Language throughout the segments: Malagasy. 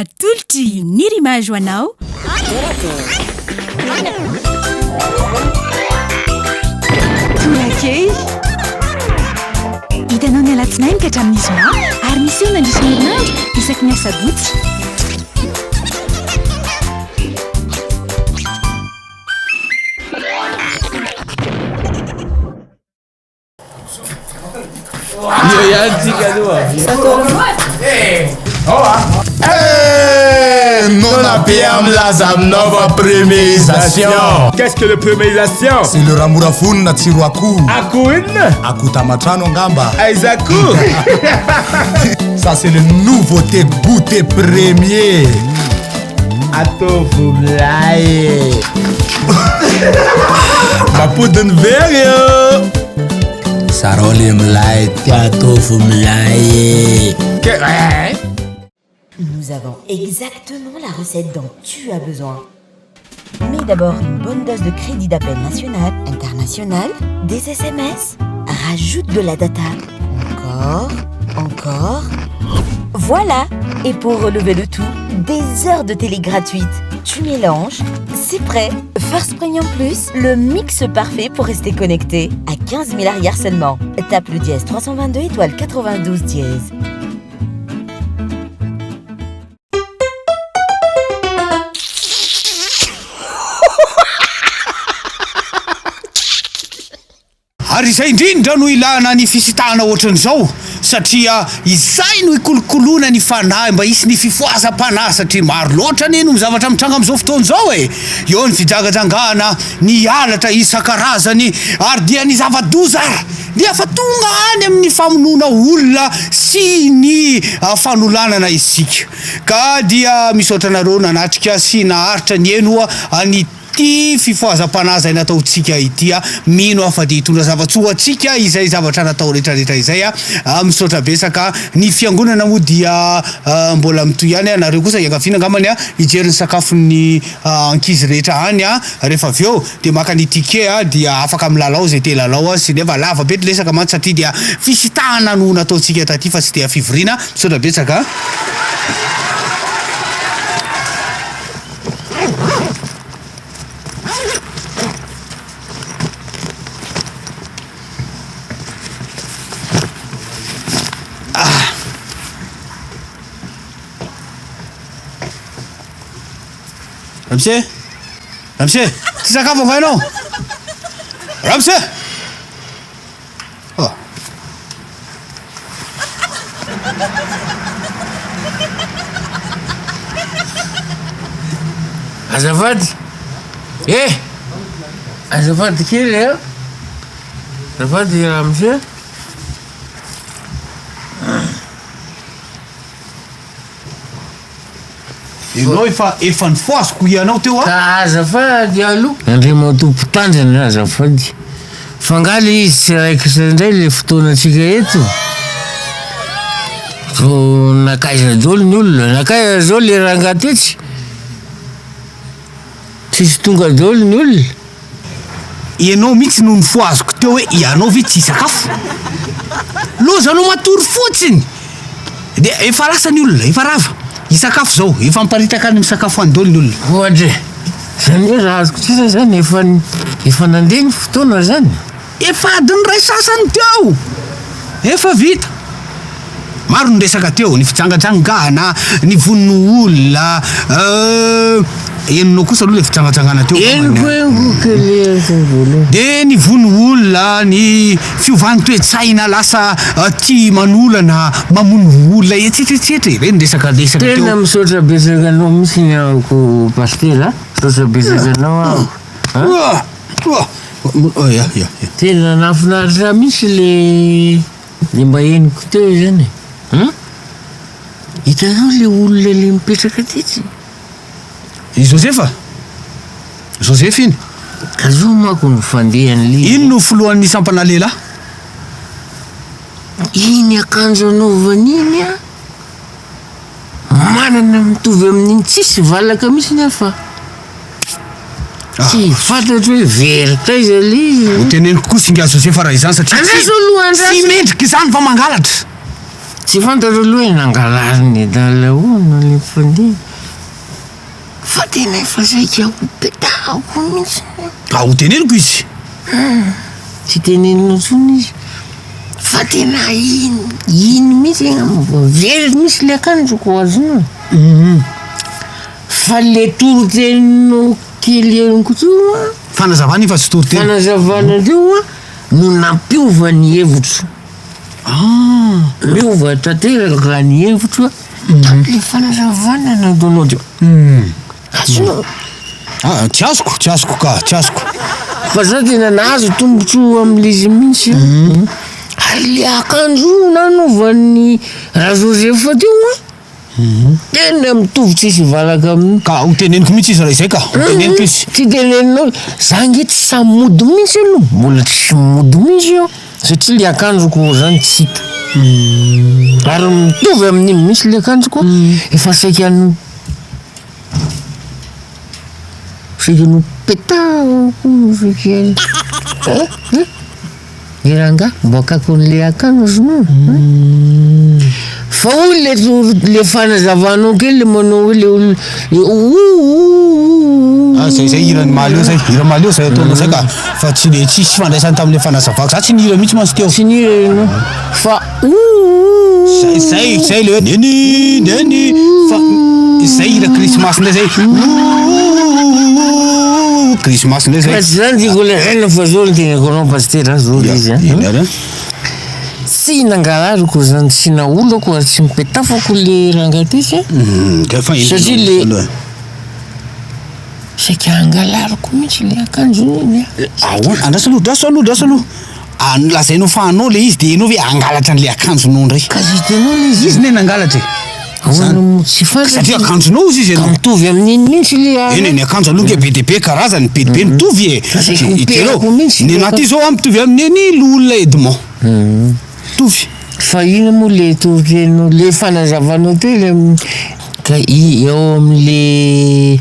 Atolotry Nirimage ho anao. Torakely. Hitanao ny alatsinainy ka hatramin'ny zoma ary miseho mandritra ny herinandro isaky ny asabotsy. Eo ihany tsika aloha. Eh, nona be milaza aminao fa premierisation. Qu'est-ce que le premierisation? C'est le raha mora vonona tsiro akoho. Akoho inona? Akoho tamatrano angamba. Aiza akoho? Ça c'est le nouveauté goûter premier. Ataovy milay e. Mampody ny very eo. Zarao le milay ty ataovy milay e. Nous avons exactement la recette dont tu as besoin. Mais d'abord une bonne dose de crédit d'appel national, international, des SMS. Rajoute de la data. Encore, encore. Voilà Et pour relever le tout, des heures de télé gratuites. Tu mélanges, c'est prêt. First Premium Plus, le mix parfait pour rester connecté. À 15 000 arrières seulement. Tape le dièse 322 étoile 92 dièse. Ary izay indrindra no ilana ny fisintahana ohatran'izao satria izay no ikolokoloana ny fanahy mba hisy ny fifohazam-panahy satria maro loatra anie no zavatra mitranga amin'izao fotoana izao e! Eo ny fijangajangana, ny halatra isan-karazany ary dia ny zava-doza ary dia efa tonga any amin'ny famonoana olona sy ny fanolanana isika. Ka dia misaotra anareo nanatrika sy naharitra nihaino an'ity fifohazam-panahy izay nataontsika ity a! Mino aho fa dia hitondra zava-tsoa ho antsika izay zavatra natao rehetrarehetra izay a! Misaotra betsaka. Ny fiangonana moa dia mbola mitohy ihany a! Nareo kosa iangaviana angambany a hijery ny sakafon'ny ankizy rehetra any a! Rehefa avy eo dia maka ny ticket a dia afaka milalao izay te hilalao sy nefa lava be ny resaka mantsy satria dia fisintahana no nataontsika taty fa tsy dia fivoriana. Misaotra betsaka a! Ramose! Ramose! Tsy sakafo va ianao? Ramose! Oh. Azafady! Eh! Azafady kely a! Azafady ramose! Ianao efa efa nifohaziko ianao teo a! Ka azafady aloha! Andriamatoa Mpitandrina azafady! Fa nga le izy tsy raikitra indray le fotoanantsika eto? Vao nankaiza daholo ny olona? Nankaiza zao le rangahy tetsy? Tsisy tonga daholo ny olona? Ianao mihitsy no nofohaziko teo hoe ianao ve tsy hisakafo? Loza anao matory fotsiny! Dia efa lasa ny olona, efa rava. Hisakafo izao, efa miparitaka any misakafo any daholo ny olona. Ohatra e! Izany hoe raha azoko tsara izany efa efa nandeha ny fotoana izany? Efa adiny iray sasany teo! Efa vita! Maro ny resaka teo, ny fijangajangana, ny vono olona, euh, henonao kosa aloha ilay fijangajangana teo angambany Henoko an. henoko kely hatramin'ny voalohany. Dia ny vono olona, ny fiovan'ny toe-tsaina lasa tia manolana, mamono olona etsetra etsetra e, ireny resaka resaka teo. Tena misaotra betsaka anao mihitsy ny ahako Pasitera a, misaotra betsaka anao ahako a. Ya, ya, ya. Tena nahafinaritra mihitsy le Le mba henoko teo izany e! Hum? Hitanao le olona le mipetraka tetsy? I Josefa? Joseph iny. Ka zao manko ny fandehan'le izy. Iny no filohan'ny sampana lehilahy. Iny akanjo anaovany iny an, manana mitovy amin'iny tsisy valaka mihitsy ny ahy fa. Tsy fantatro hoe very taiza le izy. Ho teneniko kosa ingahy Josefa raha izany satria Andraso aloha, andraso. tsy mendrika izany fa mangalatra. Tsy fantatro aloha hoe nangalarin'ny adala ahoana le mpandeha fa tena efa saika ho petahako mihitsy. Ka ho teneniko izy. Tsy teneninao intsony izy fa tena iny iny mihitsy angamba very mihitsy le akanjoko azonao. Fa le toriteninao kely henoko teo an. Fanazavana iny fa tsy toriteny. Fanazavana teo an no nampiova ny hevitro. Ah. Niova tanteraka ny hevitro tamin'ilay fanazavana nataonao teo. Azonao? Ah, tsy azoko, tsy azoko ka, tsy azoko. Fa za tena nahazo tombotsoa amin'ilay izy mihitsy an. Ary le akanjo nanaovan'i Rajoseph teo an. Tena mitovy tsisy valaka aminy. Ka ho teneniko mihitsy izy raha izay ka, ho teneniko izy. Tsy teneninao, za nge tsy sahy mody mihitsy aloha, mbola tsy mody mihitsy aho satria le akanjoko zany tsy hita. Ary mitovy amin'iny mihitsy le akanjoko, efa saika no saika nopetahako saika. Ry rangahy, mba akakon'le akanjo moa an! Fa hoy le le fanazavanao kely le manao hoe le olona le ouuouououou. Ah zay zay hiran'i Mahaleo zay, hiran'i Mahaleo zay ataonao zay ka, fa tsy le tsisy ifandraisany tamin'le fanazavako, za tsy nihira mihitsy mantsy teo. Tsy nihira ianao fa ouuououou. Zay zay zay le hoe neny neny fa zay hira krismasy ndray zay ouuouououou krismasy ndray zay. Fa tsy zany tiako lazaina fa zao no teneniko anao pasitera zao le izy an. Eny ary an. Tsy nangalariko zany tsy naolako ary tsy nipetafako le rangahy tetsy an. Satria le saika hangalariko mihitsy le akanjony iny an. Ahoana? Andraso aloha, andraso aloha, andraso aloha. An- Lazainao fa anao le izy de ianao ve hangalatra an'le akanjonao indray? Ka hitanao le izy. Izy ne nangalatra e. Ahoana moa tsy fantatro. Satria akanjonao ozy izy Ka ianao. mitovy amin'iny mihitsy le Eny e, ny akanjo aloha nge be dia be karazany, be dia be mitovy e. Ka saika ho Jereo, perako mihitsy ny le anaty zao an mitovy amin'ny an'i Loholona Edmond. Mitovy. Fa inona moa le toriteninao, le fanazavanao teo le ka i eo amle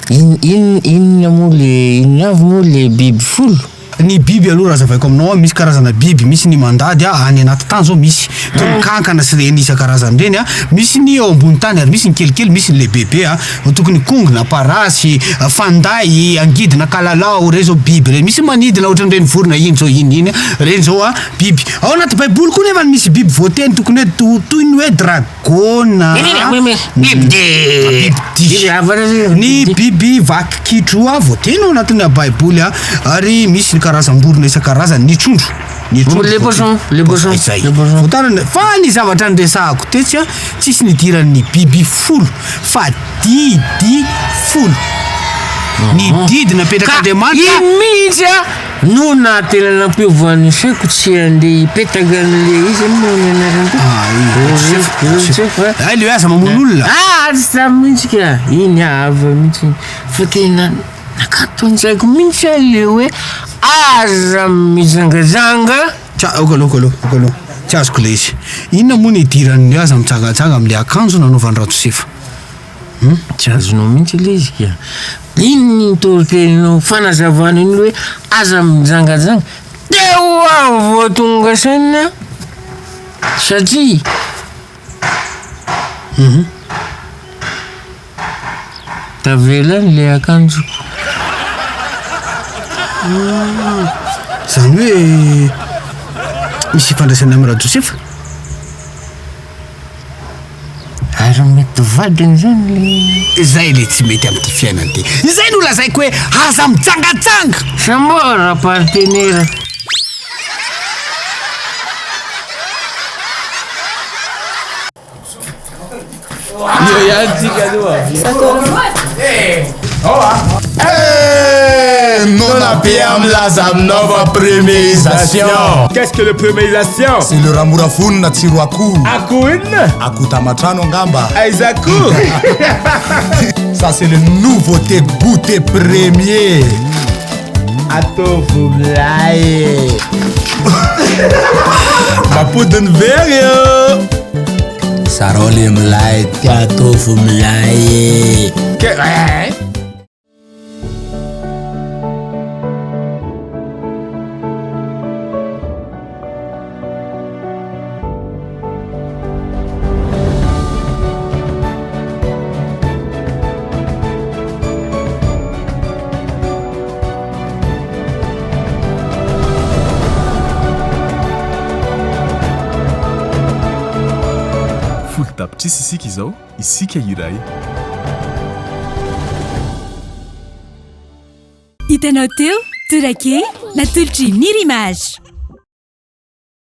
in in inona moa le inona avy moa le biby folo? Ny biby aloha raha azavaiko aminao an, misy karazana biby, misy ny mandady an, any anaty tany zao misy, toy ny kankana sy ireny isan-karazany ireny an, misy ny eo ambony tany ary misy ny kelikely, misy ny lehibebe an, tokony kongona, parasy, fanday, angidina, kalalao, ireny zao biby ireny, misy manidina ohatran'ireny vorona iny zao iny iny, ireny zao an biby. Ao anaty baiboly koa nefa misy biby voateny tokony hoe toy ny hoe dragona, bibidia, ny biby vaky kitro voateny ao anatin'ny baiboly ary misy ny karazam-borona isan-karazany, ny trondro, ny trondro Le poisson, le poisson, Izay. le poisson. Voatarina. Fa ny zavatra niresahako tetsy a, tsisy nidiran'ny biby folo fa didy folo. Ny didy napetrak'Andriamanitra. Iny mihitsy a no nahatena nampiova ny saiko tsy handeha hipetaka an'le iza moa ny anarany teo? Ah, i Josefa, Josefa. Ay, le hoe aza mamono olona. Ah, tsy zany mihitsy ka. Iny hafa mihitsy iny. Fa tena nakato an-tsaiko mihitsy aho le hoe aza mijangajanga. Tsy a- aoka aloha, aoka aloha, aoka aloha. Tsy azoko le izy. Inona moa no idiran'ny hoe aza mijangajanga amin'le akanjo nanaovan'i Rajosefa? Hum, tsy azonao mihitsy le izy ka. Iny ny toriteninao fanazavana iny hoe aza mijangajanga. Teo aho vao tonga saina satria tavela any le akanjoko. Izany hoe misy ifandraisany amin'i Rajosefa? Ary mety vadiny zany le. Izay le tsy mety amin'ity fiainana ity. Izay no lazaiko hoe aza mijangajanga! Sambory partenaire. Eo ihany tsika aloha. Eh, nona be milaza aminao fa premierisation. Qu'est-ce que le premierisation? C'est le ramorafonina tsiro akoho. Akoho inona? Akoho tamatrano angamba. Aiza akoho? Ça c'est le nouveauté goûter premier. Ataovy milay. Mampody ny very eo. Zarao le milay ty ataovy milay. Ke eh. tapitrisa isika izao, isika iray. Hitanao teo, torakely, natolotr'i Nirimage.